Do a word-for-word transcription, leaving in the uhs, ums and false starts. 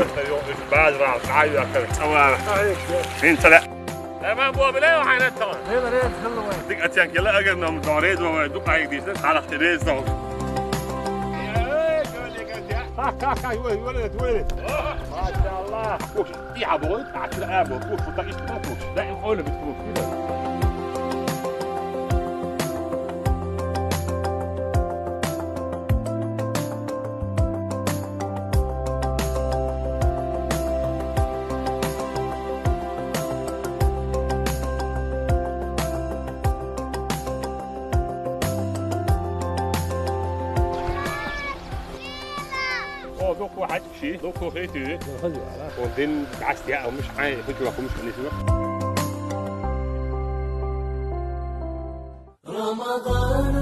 وقت يوم بعد راح تعيا كذا. أوه. فين طلع؟ تمام، بو بلا وحنا تمام. هذا ريال خلوه. ديك أتيان كلا أجر نوم دوريز وما دوك هاي ديش، خلاص تريز نوم. هاك، هاك، هاك، وين، وين، وين؟ ما شاء الله. كوش، دي عبود، عشرة أبو، كوش، وطاقي، كوش. لا، يقول بتكون كده. أوه، دوك واحد شي، دوك واحد شي. وبعدين عايز يا مش عايز، كنت بقول مش عايز. رمضان